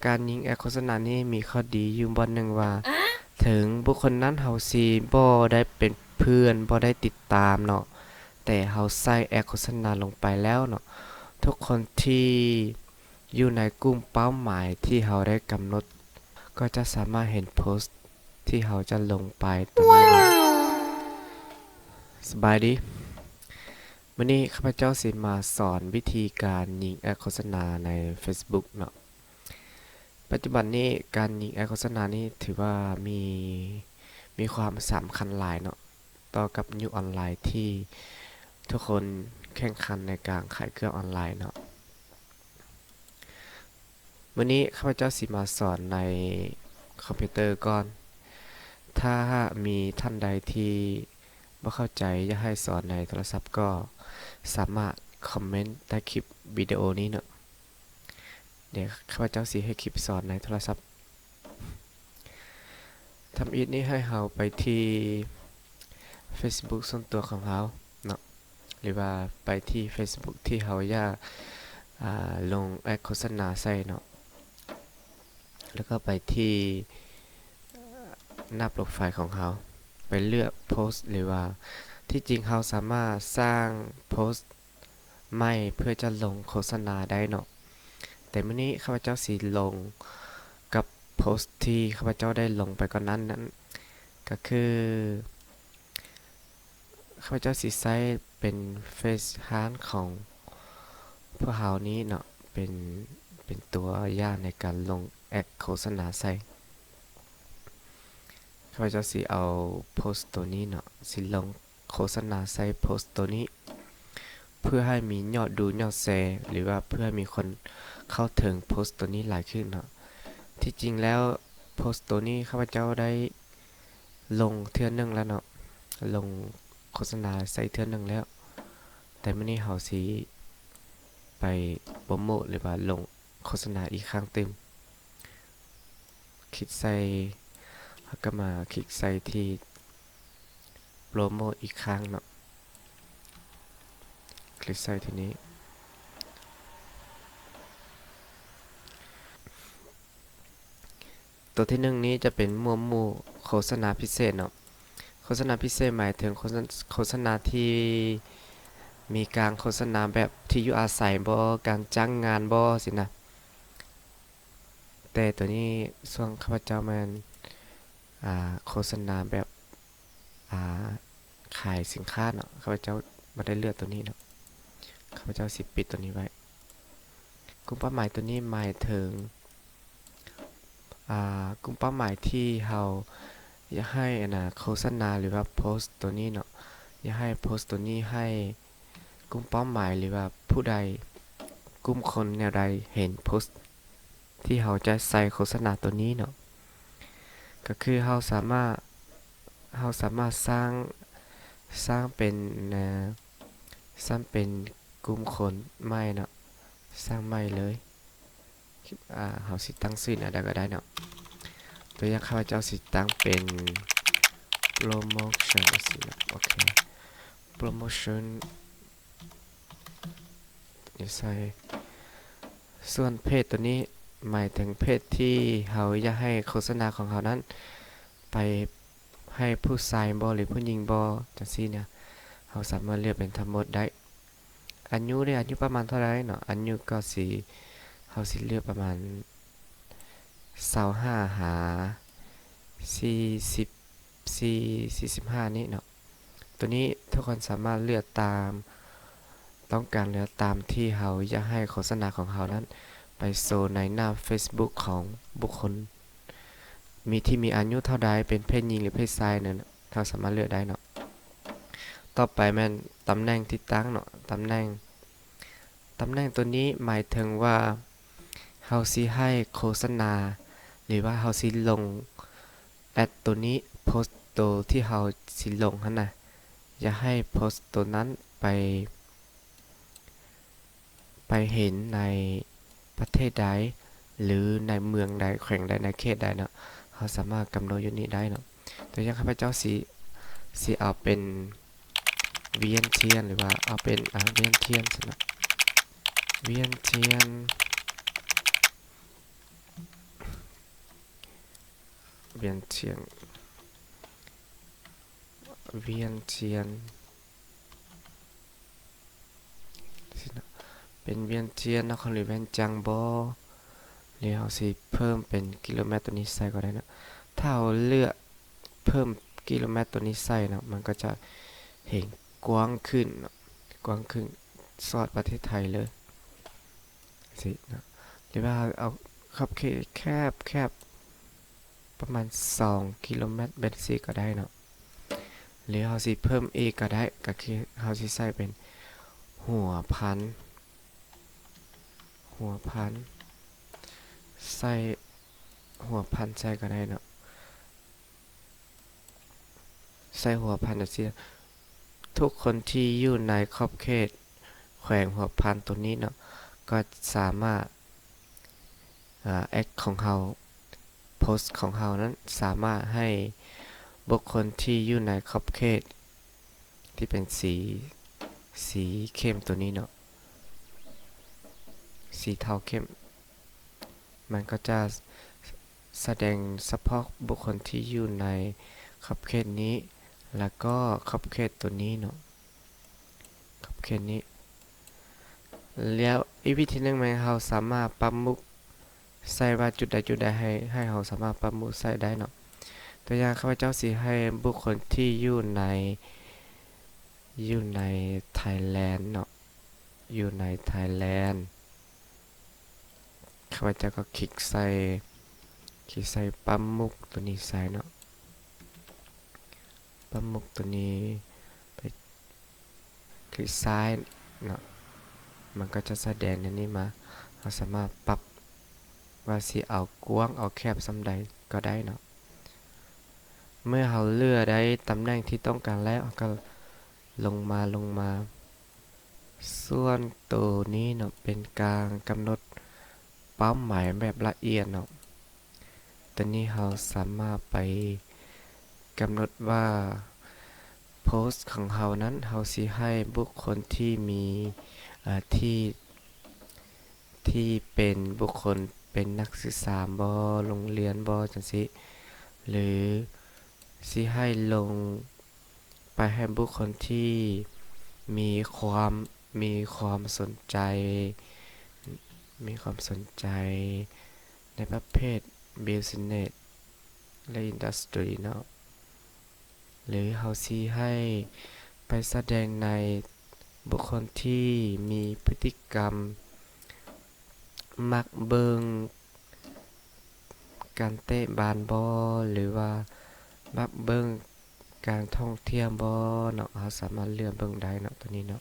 ການຍິງແອັດໂຄສະນານີ້ມີຂໍ້ດີຢູ່ບ່ອນໜຶ່ງວ່າ ເຖິງບຸກຄົນນັ້ນເຮົາຊິບໍ່ໄດ້ເປັນເພື່ອນ ບໍ່ໄດ້ຕິດຕາມເນາະ ແຕ່ເຮົາໃສ່ແອັດໂຄສະນາລົງໄປແລ້ວເນາະ ທຸກຄົນທີ່ຢູ່ໃນກຸ່ມເປົ້າໝາຍທີ່ເຮົາໄດ້ກຳນົດ ກໍຈະສາມາດເຫັນໂພສທີ່ເຮົາຈະລົງໄປຕົວນີ້ເນາະ. ສະບາຍດີ. ມື້ນີ້ຂ້າພະເຈົ້າຊິມາສອນວິທີການຍິງແອັດໂຄສະນາໃນເຟສບຸກເນາະ. ປັດຈຸບັນນີ້ການຍິງແອັດໂຄສະນານີ້ຖືວ່າມີ ມີຄວາມສຳຄັນຫຼາຍເນາະ ຕໍ່ກັບຍຸກອອນລາຍທີ່ທຸກຄົນແຂ່ງຂັນໃນການຂາຍເຄື່ອງອອນລາຍເນາະ. ມື້ນີ້ຂ້າພະເຈົ້າຊິມາສອນໃນຄອມພິວເຕີກ່ອນ. ຖ້າຫາກມີທ່ານໃດທີ່ບໍ່ເຂົ້າໃຈ ຢາກໃຫ້ສອນໃນໂທລະສັບ ກໍສາມາດຄອມເມັນໃຕ້ຄລິບວິດີໂອນີ້ເນາະ. ດຽວຂ້າພະເຈົ້າຊິເຮັດຄລິບສອນໃນໂທລະສັບ. ທຳອິດນີ້ໃຫ້ເຮົາໄປທີ່ເຟສບຸກສ່ວນຕົວຂອງເຮົາເນາະ ຫຼືວ່າໄປທີ່ເຟສບຸກທີ່ເຮົາຢາກ ອາ ລົງແອັດໂຄສະນາໃສ່ເນາະ ແລ້ວກໍໄປທີ່ໜ້າໂປຣໄຟຂອງເຮົາ ໄປເລືອກໂພສ ຫຼືວ່າທີ່ຈິງເຮົາສາມາດສ້າງໂພສ ໃໝ່ເພື່ອຈະລົງໂຄສະນາໄດ້ເນາະ. ແຕ່ມື້ນີ້ຂ້າພະເຈົ້າຊິລົງກັບໂພສທີ່ຂ້າພະເຈົ້າໄດ້ລົງໄປກ່ອນໜ້ານັ້ນ ກໍຄືຂ້າພະເຈົ້າຊິໃຊ້ເປັນເຟສຮ້ານຂອງພວກເຮົານີ້ເນາະ ເປັນ ເປັນຕົວຢ່າງໃນການລົງແອັດໂຄສະນາໃສ່. ຂ້າພະເຈົ້າຊິເອົາໂພສໂຕນີ້ເນາະ ຊິລົງ ໂຄສະນາໃສ່ໂພສໂຕນີ້ ເພື່ອໃຫ້ມີຍອດດູຍອດແຊ ຫຼືວ່າເພື່ອໃຫ້ມີຄົນເຂົ້າເຖິງໂພສໂຕນີ້ຫຼາຍຂຶ້ນເນາະ. ທີ່ຈິງແລ້ວໂພສໂຕນີ້ຂ້າພະເຈົ້າໄດ້ລົງເທື່ອໜຶ່ງແລ້ວເນາະ ລົງໂຄສະນາໃສ່ເທື່ອໜຶ່ງແລ້ວ ແຕ່ມື້ນີ້ເຮົາຊິໄປໂປຣໂມດ ຫຼືວ່າລົງໂຄສະນາອີກຄັ້ງຕື່ມ. ຄລິກໃສ່ ເຮົາກໍມາຄລິກໃສ່ທີ່ໂປຣໂມດອີກຄັ້ງເນາະ ຄລິກໃສ່ທີ່ນີ້. ຕົວທີໜຶ່ງນີ້ຈະເປັນໝວດໝູ່ໂຄສະນາພິເສດເນາະ. ໂຄສະນາພິເສດໝາຍເຖິງໂຄສະ ໂຄສະນາທີ່ມີການໂຄສະນາແບບທີ່ຢູ່ອາໄສບໍ ການຈ້າງງານບໍ ຊີ້ນະ. ແຕ່ໂຕນີ້ຊ່ວງຂ້າພະເຈົ້າແມ່ນ ອາ ໂຄສະນາແບບ ອາ ຂາຍສິນຄ້າເນາະ ຂ້າພະເຈົ້າບໍ່ໄດ້ເລືອກໂຕນີ້ເນາະ ຂ້າພະເຈົ້າຊິປິດໂຕນີ້ໄວ້. ກຸ່ມເປົ້າໝາຍໂຕນີ້ໝາຍເຖິງ ອາ ກຸ່ມເປົ້າໝາຍທີ່ເຮົາຢາກໃຫ້ ອັນນາ ໂຄສະນາ ຫຼືວ່າໂພສໂຕນີ້ເນາະ ຢາກໃຫ້ໂພສໂຕນີ້ໃຫ້ກຸ່ມເປົ້າໝາຍ ຫຼືວ່າຜູ້ໃດ ກຸ່ມຄົນແນວໃດເຫັນໂພສ ທີ່ເຮົາຈະໃສ່ໂຄສະນາໂຕນີ້ເນາະ ກໍຄືເຮົາສາມາດ ເຮົາສາມາດສ້າງ ສ້າງເປັນ ເອີ ສ້າງເປັນກຸ່ມຄົນໃໝ່ເນາະ ສ້າງໃໝ່ເລີຍ. ອາ ເຮົາຊິຕັ້ງຊື່ແນວໃດກໍໄດ້ເນາະ ຕົວຢ່າງຂ້າພະເຈົ້າຊິຕັ້ງເປັນໂປຣໂມຊັນ ໂອເຄ ໂປຣໂມຊັນ ນີ້ໃສ່. ສ່ວນເພດໂຕນີ້ໝາຍເຖິງເພດທີ່ເຮົາຢາກໃຫ້ໂຄສະນາຂອງເຮົານັ້ນໄປໃຫ້ຜູ້ຊາຍບໍ ຫຼືຜູ້ຍິງບໍ ຈັ່ງຊີ້ນະ ເຮົາສາມາດເລືອກເປັນທັງໝົດໄດ້. ອາຍຸເດ ອາຍຸປະມານເທົ່າໃດເນາະ ອາຍຸກໍຊິ ເຮົາຊິເລືອກປະມານຊາວຫ້າຫາສີ່ສິບ ສີ່ ສີ່ສິບຫ້ານີ້ເນາະ. ໂຕນີ້ທຸກຄົນສາມາດເລືອກຕາມຕ້ອງການ ຫຼືຕາມທີ່ເຮົາຢາກໃຫ້ໂຄສະນາຂອງເຮົານັ້ນໄປໂຊໃນໜ້າເຟສບຸກຂອງບຸກຄົນ ມີ ທີ່ມີອາຍຸເທົ່າໃດ ເປັນເພດຍິງ ຫຼືເພດຊາຍນັ້ນ ເຮົາສາມາດເລືອກໄດ້ເນາະ. ຕໍ່ໄປແມ່ນຕຳແໜ່ງທີ່ຕັ້ງເນາະ ຕຳແໜ່ງ ຕຳແໜ່ງໂຕນີ້ໝາຍເຖິງວ່າເຮົາຊິໃຫ້ໂຄສະນາ ຫຼືວ່າເຮົາຊິລົງ ແອັດໂຕນີ້ ໂພສໂຕທີ່ເຮົາຊິລົງຫັ້ນນະ ຢາກໃຫ້ໂພສໂຕນັ້ນໄປ ໄປເຫັນໃນປະເທດໃດ ຫຼືໃນເມືອງໃດ ແຂວງໃດ ໃນເຂດໃດເນາະ ເຮົາສາມາດກຳນົດຢູ່ນີ້ໄດ້ເນາະ. ຕົວຢ່າງຂ້າພະເຈົ້າຊິ ຊິເອົາເປັນວຽງຈັນ ຫຼືວ່າເອົາເປັນ ອາ ວຽງຈັນຊັ້ນເນາະ ວຽງຈັນ. ວຽນທຽນ ວຽນທຽນ ເປັນວຽນທຽນນະຄອນຫຼວງວຽງຈັນບໍ ຫຼືເຮົາຊິເພີ່ມເປັນກິໂລແມັດໂຕນີ້ໃສ່ກໍໄດ້ເນາະ. ຖ້າເຮົາເລືອກເພີ່ມກິໂລແມັດໂຕນີ້ໃສ່ເນາະ ມັນກໍຈະເຫັນກວ້າງຂຶ້ນເນາະ ກວ້າງຂຶ້ນ ສອດປະເທດໄທເລີຍ ຊີ້ເນາະ. ຫຼືວ່າເຮົາເອົາຂອບເຂດແຄບ ແຄບປະມານສອງກິໂລແມັດແບບຊີ້ກໍໄດ້ເນາະ. ຫຼືເຮົາຊິເພີ່ມອີກກໍໄດ້ ກໍຄືເຮົາຊິໃສ່ເປັນຫົວພັນ ຫົວພັນ ໃສ່ຫົວພັນໃສ່ກໍໄດ້ເນາະ. ໃສ່ຫົວພັນຈັ່ງຊີ້ ທຸກຄົນທີ່ຢູ່ໃນຂອບເຂດແຂວງຫົວພັນໂຕນີ້ເນາະ ກໍສາມາດ ອາ ແອັດຂອງເຮົາ ໂພສຂອງເຮົານັ້ນ ສາມາດໃຫ້ບຸກຄົນທີ່ຢູ່ໃນຂອບເຂດທີ່ເປັນສີ ສີເຂັ້ມໂຕນີ້ເນາະ ສີເທົາເຂັ້ມ ມັນກໍຈະສະແດງສະເພາະບຸກຄົນທີ່ຢູ່ໃນຂອບເຂດນີ້ ແລ້ວກໍຂອບເຂດໂຕນີ້ເນາະ ຂອບເຂດນີ້. ແລ້ວອີກວິທີໜຶ່ງແມ່ນເຮົາສາມາດປັບໝຸກໃສ່ວ່າຈຸດໃດຈຸດໃດ ໃຫ້ ໃຫ້ເຮົາສາມາດປັບໝຸກໃສ່ໄດ້ເນາະ. ຕົວຢ່າງ ຂ້າພະເຈົ້າຊິໃຫ້ບຸກຄົນທີ່ຢູ່ໃນ ຢູ່ໃນໄທແລນເນາະ ຢູ່ໃນໄທແລນ ຂ້າພະເຈົ້າກໍຄລິກໃສ່ ຄລິກໃສ່ປັບໝຸກໂຕນີ້ໃສ່ເນາະ ປັບໝຸກໂຕນີ້ ໄປຄລິກຊ້າຍເນາະ ມັນກໍຈະສະແດງແນວນີ້ມາ ເຮົາສາມາດປັບວ່າຊິເອົາກວ້າງເອົາແຄບສ່ຳໃດກໍໄດ້ເນາະ. ເມື່ອເຮົາເລືອກໄດ້ຕຳແໜ່ງທີ່ຕ້ອງການແລ້ວ ເຮົາກໍລົງມາ ລົງມາ ສ່ວນໂຕນີ້ເນາະ ເປັນການກຳນົດເປົ້າໝາຍແບບລະອຽດເນາະ. ໂຕນີ້ເຮົາສາມາດໄປກຳນົດວ່າໂພສຂອງເຮົານັ້ນ ເຮົາຊິໃຫ້ບຸກຄົນທີ່ມີ ເອີ ທີ່ ທີ່ເປັນບຸກຄົນ ເປັນນັກສຶກສາບໍ ໂຮງຮຽນບໍ ຈັ່ງຊີ້ ຫຼືຊິໃຫ້ລົງໄປໃຫ້ບຸກຄົນທີ່ມີຄວາມ ມີຄວາມສົນໃຈ ມີຄວາມສົນໃຈໃນປະເພດບິສເນສ ແລະ ອິນດັສຕີເນາະ. ຫຼືເຮົາຊິໃຫ້ໄປສະແດງໃນບຸກຄົນທີ່ມີພຶດຕິກຳມັກເບິ່ງການເຕະບານບໍ ຫຼືວ່າມັກເບິ່ງການທ່ອງທ່ຽວບໍເນາະ. ເຮົາສາມາດເລືອກເບິ່ງໄດ້ເນາະ ໂຕນີ້ເນາະ.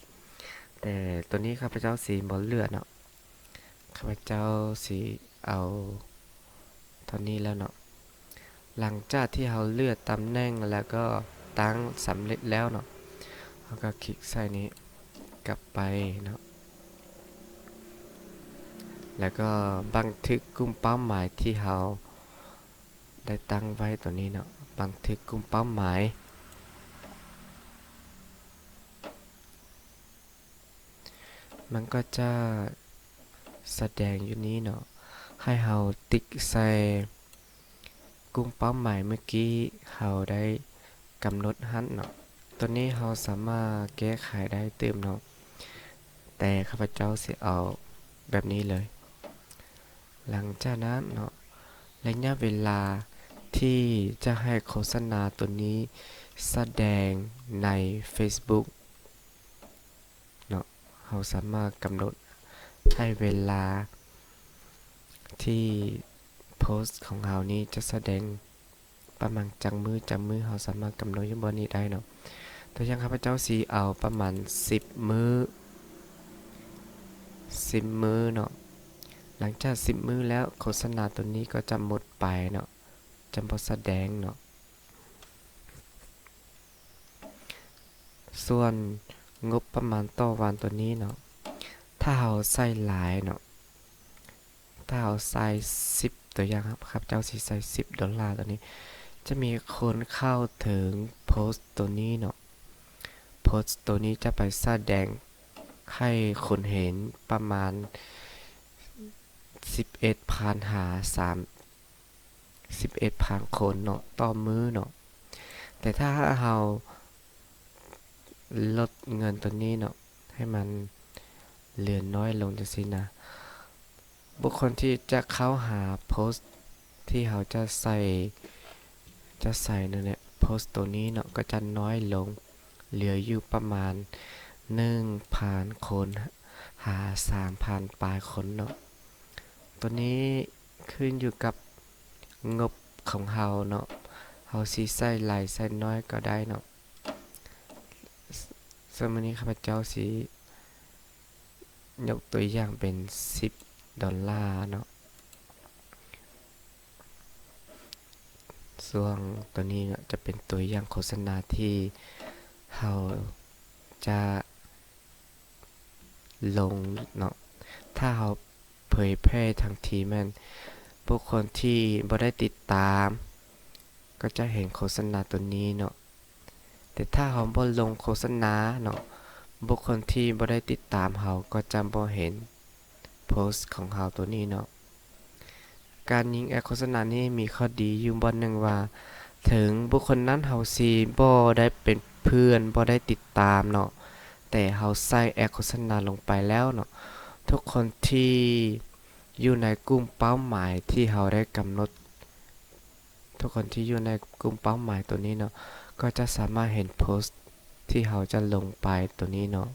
ແຕ່ໂຕນີ້ຂ້າພະເຈົ້າຊິບໍ່ເລືອກເນາະ. ຂ້າພະເຈົ້າຊິເອົາເທົ່ານີ້ແລ້ວເນາະ. ຫຼັງຈາກທີ່ເຮົາເລືອກຕຳແໜ່ງ ແລ້ວກໍຕັ້ງສຳເລັດແລ້ວເນາະ ເຮົາກໍຄລິກໃສ່ນີ້ກັບໄປເນາະ ແລ້ວກໍບັນທຶກກຸ່ມເປົ້າໝາຍທີ່ເຮົາໄດ້ຕັ້ງໄວ້ໂຕນີ້ເນາະ ບັນທຶກກຸ່ມເປົ້າໝາຍ. ມັນກໍຈະສະແດງຢູ່ນີ້ເນາະ ໃຫ້ເຮົາຕິກໃສ່ກຸ່ມເປົ້າໝາຍເມື່ອກີ້ເຮົາໄດ້ກຳນົດຫັ້ນເນາະ. ໂຕນີ້ເຮົາສາມາດແກ້ໄຂໄດ້ຕື່ມເນາະ ແຕ່ຂ້າພະເຈົ້າຊິເອົາແບບນີ້ເລີຍ. ຫຼັງຈາກນັ້ນເນາະ ໄລຍະເວລາທີ່ຈະໃຫ້ໂຄສະນາໂຕນີ້ສະແດງໃນເຟສບຸກ ເນາະ ເຮົາສາມາດກຳນົດໃຫ້ເວລາທີ່ໂພສຂອງເຮົານີ້ຈະສະແດງປະມານຈັກມື້ ຈັກມື້ ເຮົາສາມາດກຳນົດຢູ່ບ່ອນນີ້ໄດ້ເນາະ. ຕົວຢ່າງ ຂ້າພະເຈົ້າຊິເອົາປະມານສິບມື້ ສິບມື້ເນາະ. ຫຼັງຈາກສິບມື້ແລ້ວ ໂຄສະນາໂຕນີ້ກໍຈະໝົດໄປເນາະ ຈະບໍ່ສະແດງເນາະ. ສ່ວນງົບປະມານຕໍ່ວັນໂຕນີ້ເນາະ ຖ້າເຮົາໃສ່ຫຼາຍເນາະ ຖ້າເຮົາໃສ່ສິບ ຕົວຢ່າງ ຂ້າພະເຈົ້າຊິໃສ່ສິບໂດລາໂຕນີ້ ຈະມີຄົນເຂົ້າເຖິງໂພສໂຕນີ້ເນາະ. ໂພສໂຕນີ້ຈະໄປສະແດງໃຫ້ຄົນເຫັນປະມານສິບເອັດພັນຫາສາມ ສິບເອັດພັນຄົນເນາະ ຕໍ່ມື້ເນາະ. ແຕ່ຖ້າເຮົາລົດເງິນຕົວນີ້ເນາະ ໃຫ້ມັນເຫຼືອນ້ອຍລົງຈັ່ງຊີ້ນະ, ບຸກຄົນທີ່ຈະເຂົ້າຫາໂພສທີ່ເຮົາຈະໃສ່ ຈະໃສ່ນັ້ນແຫຼະ ໂພສຕົວນີ້ເນາະ ກໍຈະນ້ອຍລົງ ເຫຼືອຢູ່ປະມານໜຶ່ງພັນຄົນ ຫາສາມພັນປາຍຄົນເນາະ. ຕົວນີ້ຂຶ້ນຢູ່ກັບງົບຂອງເຮົາເນາະ, ເຮົາຊິໃສ່ຫຼາຍໃສ່ນ້ອຍກໍໄດ້ເນາະ. ສ່ວນມື້ນີ້ຂ້າພະເຈົ້າຊິຍົກຕົວຢ່າງເປັນສິບດອນລາເນາະ. ຊ່ວງຕົວນີ້ເນາະ ຈະເປັນຕົວຢ່າງໂຄສະນາທີ່ເຮົາຈະລົງເນາະ. ຖ້າເຮົາເຜີຍແຜ່ທັງທີແມ່ນບຸກຄົນທີ່ບໍ່ໄດ້ຕິດຕາມກໍຈະເຫັນໂຄສະນາຕົວນີ້ເນາະ. ແຕ່ຖ້າເຮົາບໍ່ລົງໂຄສະນາເນາະ, ບຸກຄົນທີ່ບໍ່ໄດ້ຕິດຕາມເຮົາກໍຈະບໍ່ເຫັນໂພສຂອງເຮົາຕົວນີ້ເນາະ. ການຍິງແອັດໂຄສະນານີ້ມີຂໍ້ດີຢູ່ບ່ອນໜຶ່ງວ່າ ເຖິງບຸກຄົນນັ້ນເຮົາຊິບໍ່ໄດ້ເປັນເພື່ອນ, ບໍ່ໄດ້ຕິດຕາມເນາະ, ແຕ່ເຮົາໃສ່ແອັດໂຄສະນາລົງໄປແລ້ວເນາະ, ທຸກຄົນທີ່ຢູ່ໃນກຸ່ມເປົ້າໝາຍທີ່ເຮົາໄດ້ກຳນົດ ທຸກຄົນທີ່ຢູ່ໃນກຸ່ມເປົ້າໝາຍຕົວນີ້ເນາະ ກໍຈະສາມາດເຫັນໂພສທີ່ເຮົາຈະລົງໄປຕົວນີ້ເນາະ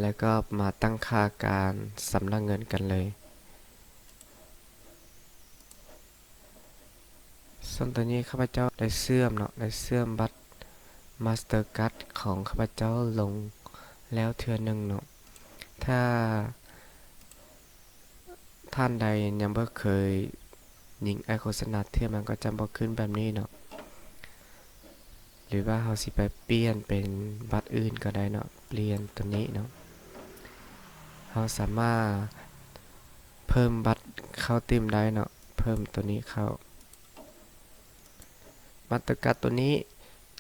ແລ້ວກໍມາຕັ້ງຄ່າການຊຳລະເງິນກັນເລີຍ. ສ່ວນຕົວນີ້ຂ້າພະເຈົ້າໄດ້ເຊື່ອມເນາະ, ໄດ້ເຊື່ອມບັດ Mastercard ຂອງຂ້າພະເຈົ້າລົງແລ້ວເທື່ອໜຶ່ງເນາະ. ຖ້າ ທ່ານໃດຍັງບໍ່ເຄີຍຍິງແອັດໂຄສະນາເທື່ອ ມັນກໍຈະບໍ່ຂຶ້ນແບບນີ້ເນາະ. ຫຼືວ່າເຮົາຊິໄປປ່ຽນເປັນບັດອື່ນກໍໄດ້ເນາະ, ປ່ຽນຕົວນີ້ເນາະ. ເຮົາສາມາດເພີ່ມບັດເຂົ້າຕື່ມໄດ້ເນາະ, ເພີ່ມຕົວນີ້ເຂົ້າ. Mastercard ຕົວນີ້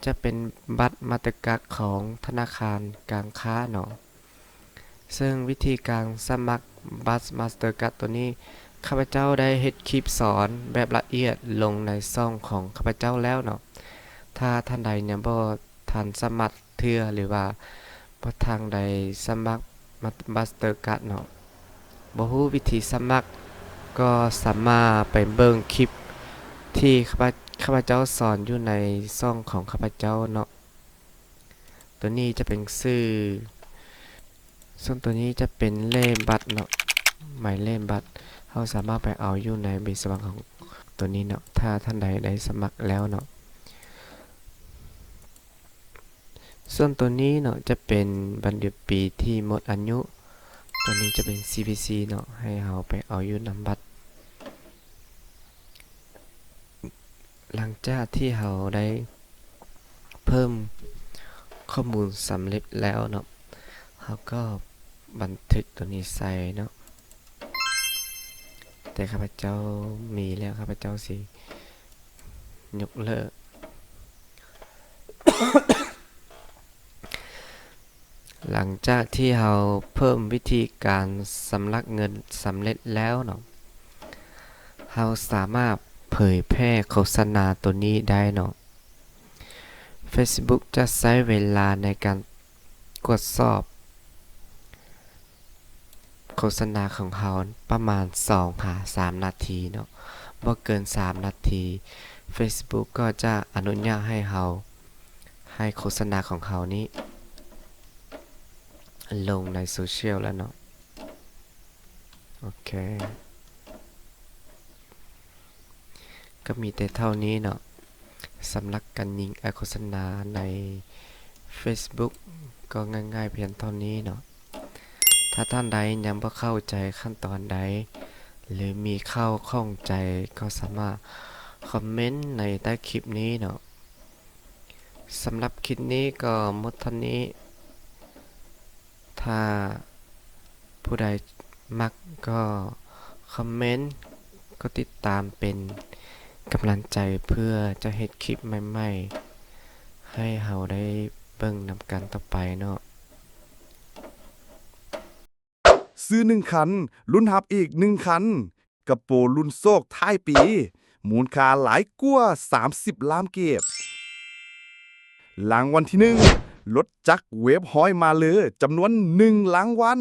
ຈະເປັນບັດ Mastercard ຂອງທະນາຄານການຄ້າເນາະ. ເຊິ່ງວິທີການສະໝັກບັດ Mastercard ຕົວນີ້ ຂ້າພະເຈົ້າໄດ້ເຮັດຄລິບສອນແບບລະອຽດລົງໃນຊ່ອງຂອງຂ້າພະເຈົ້າແລ້ວເນາະ. ຖ້າທ່ານໃດຍັງບໍ່ທັນສະໝັກເທື່ອ ຫຼືວ່າບໍ່ທັນໄດ້ສະໝັກ Mastercard ເນາະ, ບໍ່ຮູ້ວິທີສະໝັກ ກໍສາມາດໄປເບິ່ງຄລິບທີ່ຂ້າພະ ຂ້າພະເຈົ້າສອນຢູ່ໃນຊ່ອງຂອງຂ້າພະເຈົ້າເນາະ. ຕົວນີ້ຈະເປັນຊື່ ສ່ວນຕົວນີ້ຈະເປັນເລກບັດເນາະ, ໝາຍເລກບັດ ເຮົາສາມາດໄປເອົາຢູ່ໃນໃບສະໝັກຂອງຕົວນີ້ເນາະ ຖ້າທ່ານໃດໄດ້ສະໝັກແລ້ວເນາະ. ສ່ວນຕົວນີ້ເນາະ ຈະເປັນບັນເດືອນປີທີ່ໝົດອາຍຸ, ຕົວນີ້ຈະເປັນ CVC ເນາະ, ໃຫ້ເຮົາໄປເອົາຢູ່ນຳບັດ. ຫຼັງຈາກທີ່ເຮົາໄດ້ເພີ່ມຂໍ້ມູນສຳເລັດແລ້ວເນາະ, ເຮົາກໍບັນທຶກຕົວນີ້ໃສ່ເນາະ, ແຕ່ຂ້າພະເຈົ້າມີແລ້ວ, ຂ້າພະເຈົ້າຊິຍົກເລີກ. ຫຼັງຈາກທີ່ເຮົາເພີ່ມວິທີການສຳລັກເງິນສຳເລັດແລ້ວເນາະ, ເຮົາສາມາດເຜີຍແຜ່ໂຄສະນາຕົວນີ້ໄດ້ເນາະ. Facebook ຈະໃຊ້ເວລາໃນການກວດສອບ ໂຄສະນາຂອງເຮົາປະມານສອງຫາສາມນາທີເນາະ, ບໍ່ເກີນສາມນາທີ Facebook ກໍຈະອະນຸຍາດໃຫ້ເຮົາ ໃຫ້ໂຄສະນາຂອງເຮົານີ້ລົງໃນໂຊຊຽວແລ້ວເນາະ. ໂອເຄ. ກໍມີແຕ່ເທົ່ານີ້ເນາະ, ສຳລັບການຍິງແອັດໂຄສະນາໃນ Facebook ກໍງ່າຍໆພຽງເທົ່ານີ້ເນາະ. ຖ້າທ່ານໃດຍັງບໍ່ເຂົ້າໃຈຂັ້ນຕອນໃດ ຫຼື ມີຂໍ້ຂ້ອງໃຈ ກໍສາມາດຄອມເມັນໃນໃຕ້ຄລິບນີ້ເນາະ. ສຳລັບຄລິບນີ້ກໍໝົດເທົ່ານີ້. ຖ້າຜູ້ໃດມັກກໍຄອມເມັນ, ກົດຕິດຕາມເປັນກຳລັງໃຈເພື່ອຈະເຮັດຄລິບໃໝ່ໆ ໃຫ້ເຮົາໄດ້ເບິ່ງນຳກັນຕໍ່ໄປເນາະ. ຊື້ໜຶ່ງຄັນ ລຸ້ນຮັບອີກໜຶ່ງຄັນ. ກະໂປລຸ້ນໂຊກທ້າຍປີ ມູນຄ່າຫຼາຍກວ່າສາມສິບລ້ານກີບ. ລາງວັນທີໜຶ່ງ ລົດຈັກເວບຮ້ອຍມາເລີ ຈຳນວນໜຶ່ງລາງວັນ.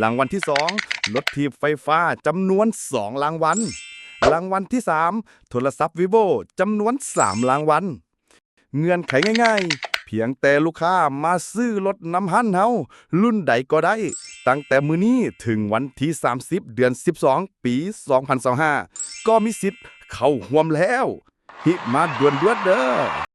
ລາງວັນທີສອງ ລົດຖີບໄຟຟ້າ ຈຳນວນສອງລາງວັນ. ລາງວັນທີສາມ ໂທລະສັບ Vivo ຈຳນວນສາມລາງວັນ. ເງື່ອນໄຂງ່າຍໆ ພຽງແຕ່ລູກຄ້າມາຊື້ລົດນຳຮ້ານເຮົາ ລຸ້ນໃດກໍໄດ້ ຕັ້ງແຕ່ມື້ນີ້ເຖິງວັນທີສາມສິບ ເດືອນສິບສອງ ປີສອງພັນຊາວຫ້າ ກໍມີສິດເຂົ້າຮ່ວມແລ້ວ. ຮີບມາດ່ວນໆເດີ້.